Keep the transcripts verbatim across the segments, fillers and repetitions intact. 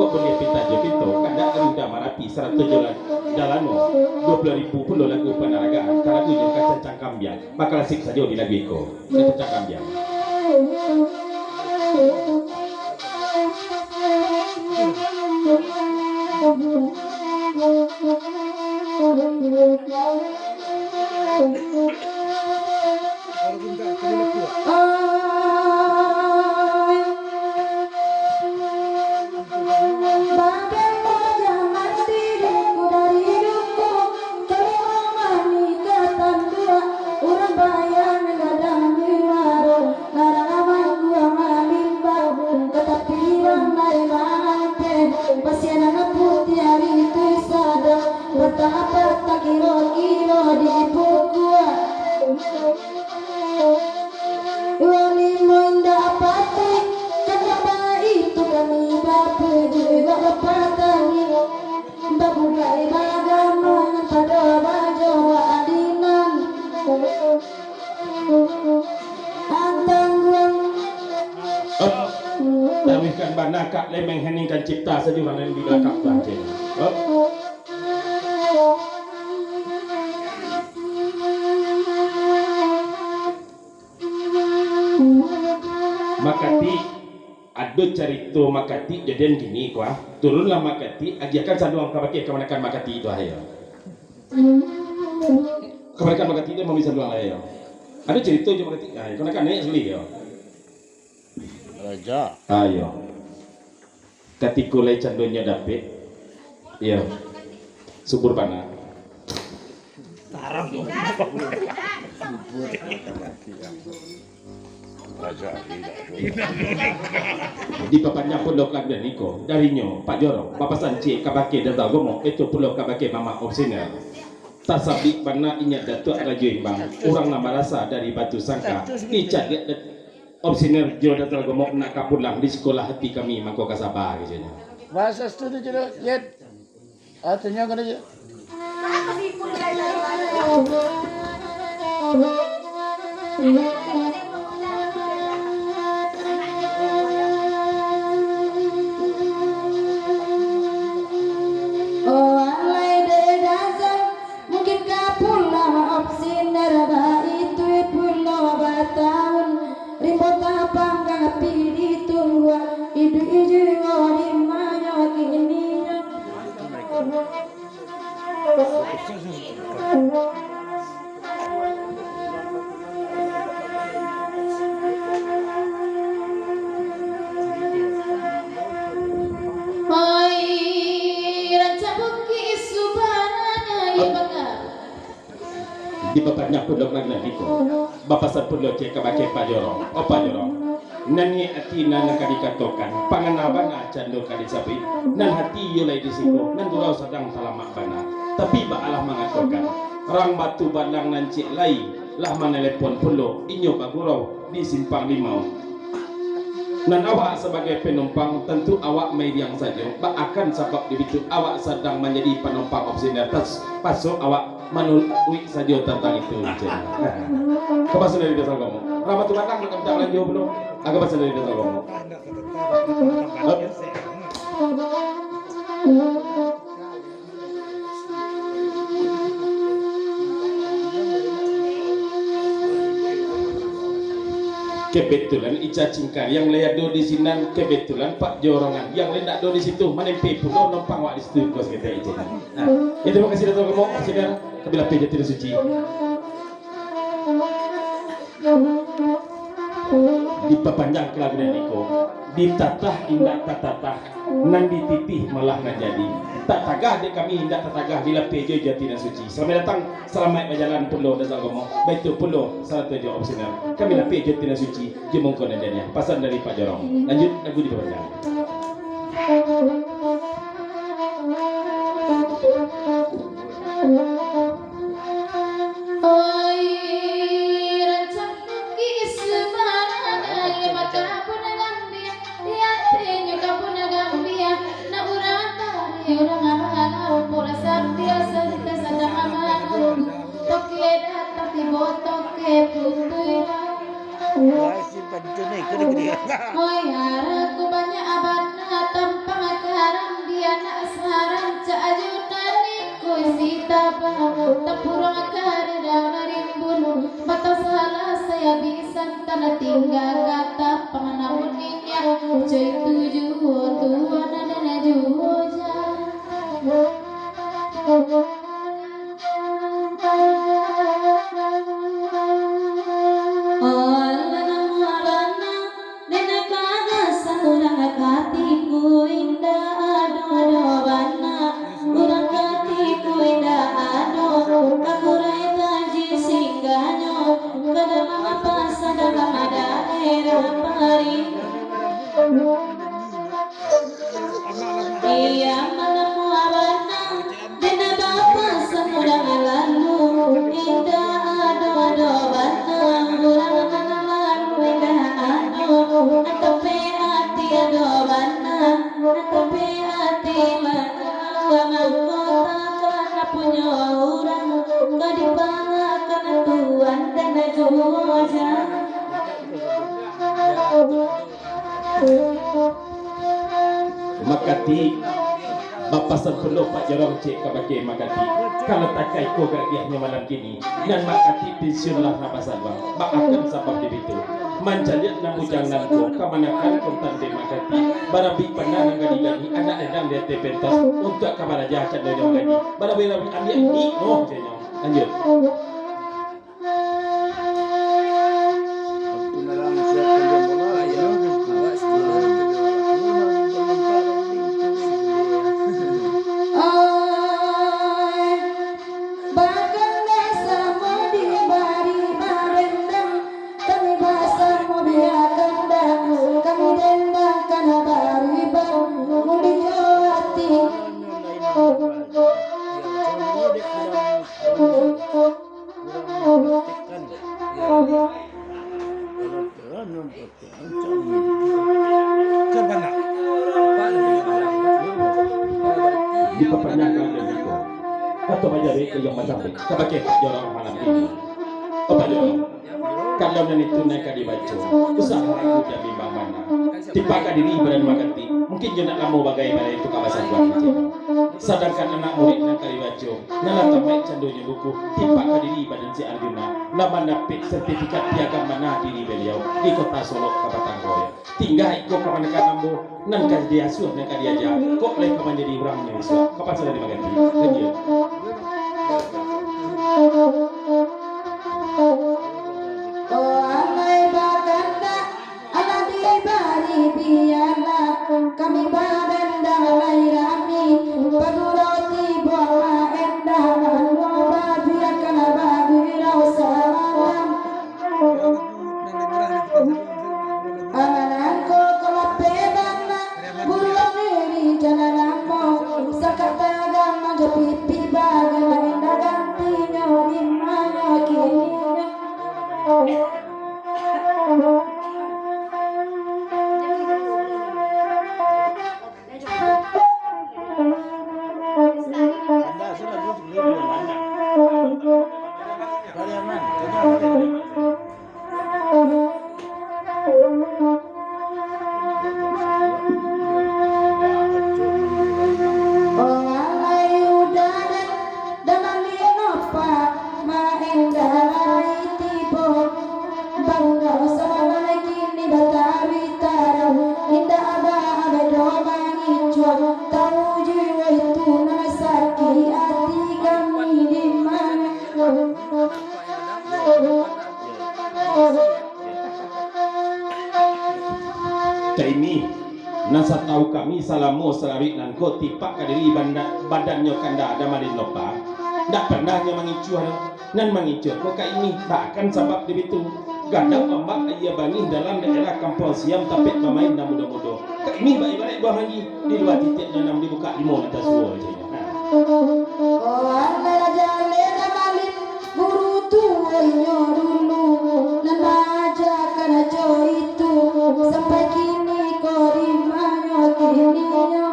Buliah pinta jo pinto, kandak ari uda Marapi, sarato jo la-, dalano, duo puluah ribu pulo lagu panaragaan, ka lagunyo Kacancang Kambiang, bakalasik sajo di lagu iko, Kacancang Kambiang. Patah-patah kiro-kiro dipukua. Walimo indak patuik, kan baitu kami bapajuang bapatani, babukai bagamangan pado bajo adinan. Antangguang. Op. Taruihkan bana, Kak Lemeng Heningkan Cipta, sajo urang nan di balakang tu, Aceh. Op. Makatik, ado carito makatik jadian gini, kuah. Turunlah makatik, agiahkan saluang kabake kamanakan makatik tu, ayo. Kamanakan makatik tu mami saluang lah, ayo. Ado carito jo makatik, ayo, kamanakan naiak sakali, ayo. Raja. Ayo. Katiko lai candonyo dapek, iyo, subur bana. Taram. Dipapanjang pulo kalabiahan iko, darinyo, Pak Jorong, bapasan ciek kabake Datuak Gomok, itu pulo kabake Mamak Opsiner. Tasabik bana inyo Datuak Rajo Imbang, urang nan barasa dari Batu Sangka, dicaliak Opsiner jo Datuak Gomok nak ka pulang di sikolah hati kami mangko ka saba, katonyo. Bahasa setuju je, Jet. Ah, tanya ka je. Oh, alai dek dasar. Mungkin ka pulang Opsiner, baitu pulo batahun, rimbo tapanggang api ditungguak, iduik juo di manyo kininyo. Oi, rancak bukik subarana, iyo baka. Dipapanjang pulo nan iko. Bapasan pulo ciek kabake Pak Jorong. Oh, Pak Jorong. Nan niaik ati nan ka dikatokan, pangana bana cando ka disabuik, nan hati iyo lai di siko, nan gurau sadang talamak bana. Tapi baa lah mangatokan, rang Batu Balang nan ciek lai lah manelepon pulo, inyo bagurau di Simpang Limau. Nan awak sabagai panumpang, tantu awak mairiang sajo, baakan sabab di bitu awak sadang manjadi panumpang Opsiner, tas-, paso awak manuruik sajo tantang itu, cen. Ka pasan dari Datuak Gomok. Rang Batu Balang nak minta balanjo pulo. Ka pasan dari Datuak Gomok. Hop. Kebetulan Ica Cingkariang lai ado di sinan, kebetulan Pak Jorongan yang lai ndak ado di situ, manempeh pulo numpang awak di situ, bos kata Ica. Nah, ya, terima kasih Datuak Gomok, Opsiner, kami lapeh jo ati nan suci. Dipapanjang kalabiahan iko, ditatah indak tatatah, nan dititih malah nan jadi. Tak tagah dek kami indak tatagah, dilapeh jo ati nan suci. Salamaik datang, salamaik bajalan pulo Datuak Gomok, baitu pulo sarato jo Opsiner. Kami lapeh jo ati nan suci, jo mangko nan janiah. Pasan dari Pak Jorong. Lanjut, lagu dipapanjang. Oi, rancak bukik subarana, iyo baka pun gambiang, di atinyo ka pun gambiang, nak urang tari, urang abah, urang pura satia, sarita sadang abah, toke datang tibo, toke putuih. Wah, si pantun ni, kena kena. Oi, haraku banyak bana, tampang ka Tapuruang ka rida marimbun, batasalah sayo bisan, tanda tingga ka tapang namun indak, co itu juo tuan nan juo jan. Alah namuah bana, dek nan ka ado saurang katiku, indak ado-ado bana. Urang katiku indak ado, ka kurai taji singgahnyo, ka dalam pasar dalam daerah pari. Iya, manamuah bana, dek nan bapasan urang lalu, indak ado-ado bana, urang nan lalu indak ado, nan tapek ati ado bana, nan tapek ati bana, mangko takana punyo urang, ka dipalakan Tuhan dek nan juo jan. Makati, bapasan pulo Pak Jorong ciek kabake Makati, kalau takai ko gagiahnyo malam kini, nan Makati pensiun lah na basabuah, maafkan sabab di bitu. Mancaliak nan bujang nan ko, kamanakan kontan dek Makati, barabik panah nan gadi-gadi, anak ledang di ateh pentas, untuak ka baraja candonyo manggaji, barabik-rabik ambiak di no, janyo. Lanjut. Ai, bakanda samo dibari barendang, kami basamo biakanda, kami dendang kana bari bang, mulia ati. Dipapanjangkan dek iko. Kato bajarik ka yang macam tu. Kabake Pak Jorong malam ini. Oh, Pak Jorong. Kalau nan itu nan ka dibaco, usah ragu dan bimbang bana. Tipak ka diri badan Makati, mungkin jo nak lamo bagai badan itu ka basabuah kecil. Sadangkan anak murid nan ka dibaco, nan lah tamaik candonyo buku, tipak ka diri badan si Arjuna, lah mandapek sertifikat piagam manah diri baliau di kota Solok, Kabupaten Roy. Tingga iko kamanakan ambo, nan ka diasuah, nan ka diaja, kok lai ka manjadi urang nyo isuak. Kapan sudah dimaganti? Lanjut. Oh, amai bakanda, alah dibari bialah, kami badandang lai rami, pagurau tibo lah endah, manuang babiak kana bagurau samalam. Amanangko kalape bana, guru diri jalan ambo, sakatagang manjapipi bagana indah gantinyo di mano kini. Maendah lai tibo, bangga sabalun kini batari tarang, indak aba-aba doh mangicuah, tau juo itu nan sakik ati kami di mano. Kaini, nan satau kami salamo salaruik nan ko tipak ka diri banda-, badannyo kanda Damalin Lopa, ndak pernah nyo mangicuah doh. Nan mangicuah ko kaini, bahkan sabab di bitu. Gadang ombak aia bangih dalam daerah Kampuang Siam tapek bamain nan mudo-mudo. Kaini bak ibaraik buah manggih, di lua titiak nan anam dibukak limo nan tasuo, ceknyo. Oh, alah jaleh Damalin, guru tuo inyo dulu, nan maajakan ajo itu, sampai kini ko di mano kininyo.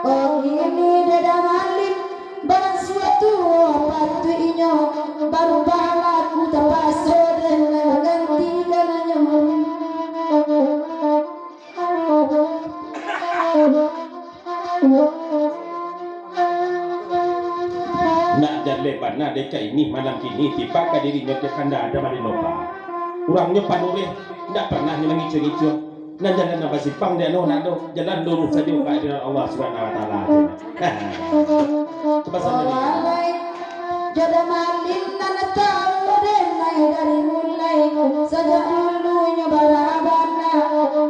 Oh, kini dek Damalin, barang suatu patuik inyo, barubah laku tapaso dek manggantikan inyo. Nak jaleh bana dek ka ini malam kini, tipak ka dirinyo dek kanda ada malin lopa. Urangnyo panuruih, ndak parnah nyo mangicuah-ngicuah. Nan jalan nan basimpang dek anu nak do, jalan luruih sajo ka hadirat Allah Subhanahu wa Taala. Kepasan dari Walai, jodoh malin nan tahu dek mai dari mulai. Sajak dulunyo bara bana,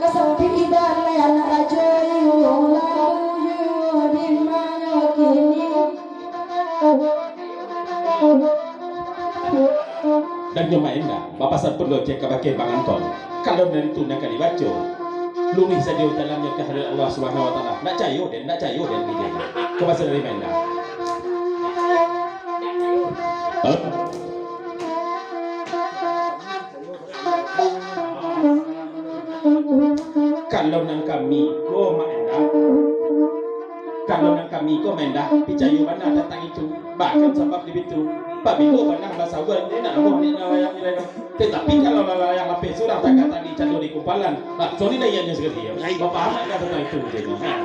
kasampi ibalai anak rajo iyo, lalu iyo di manyo kini. Dan nyo ma indak, bapasan pulo cek kabake Bang Anton. Kalau nan itu nan ka dibaco, luruih sajo jalannyo ka hadirat Allah Subhanahu wa Taala. Ndak cayo den, ndak cayo den, gitu. Kepasan dari ma indak. Kalau nan kami ko ma indak, kalau nan kami ko ma indak picayo bana tantang itu. Bahkan sabab di bitu, pabilo bana basawal, ni nak amuah ni nak wayang ni lain. Tetapi kalau lah wayang lapeh surang tagak tadi cando di kumpalan, ha, sorry lah ianya sekali ya. Bapak amat ka tantang itu je. Ha.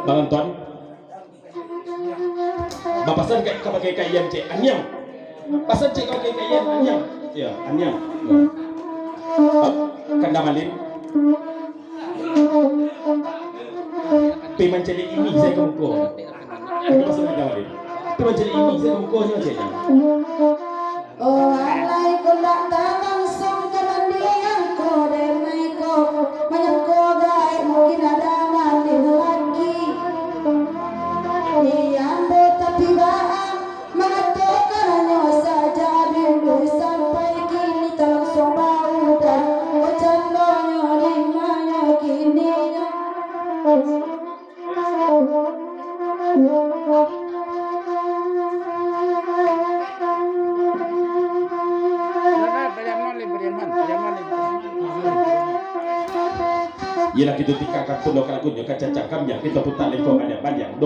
Bang Anton, bapasan ka, kabake Kak Ian cek, aniang. Pasan cek kabake Kak Ian, aniang. Ya, aniang. Hop, kanda malin. Pi mancaliak imih sajo ka muko. Itu pasan kanda malin. Pi mancaliak imih sajo ka muko nyo cek. Oh, alai ko ndak talangsung ka mandiang ko, denai ko manyangko gaek mungkin ada malin lagi. Di ambo tapi baa, mangatokannyo sajak dulu sampai kini talangsung baudah, ko candonyo di manyo kini. Iyolah, kito tikakkan pulo ka lagunyo, ka cacang kamiang, kito putar lengkong bandiang-bandiang.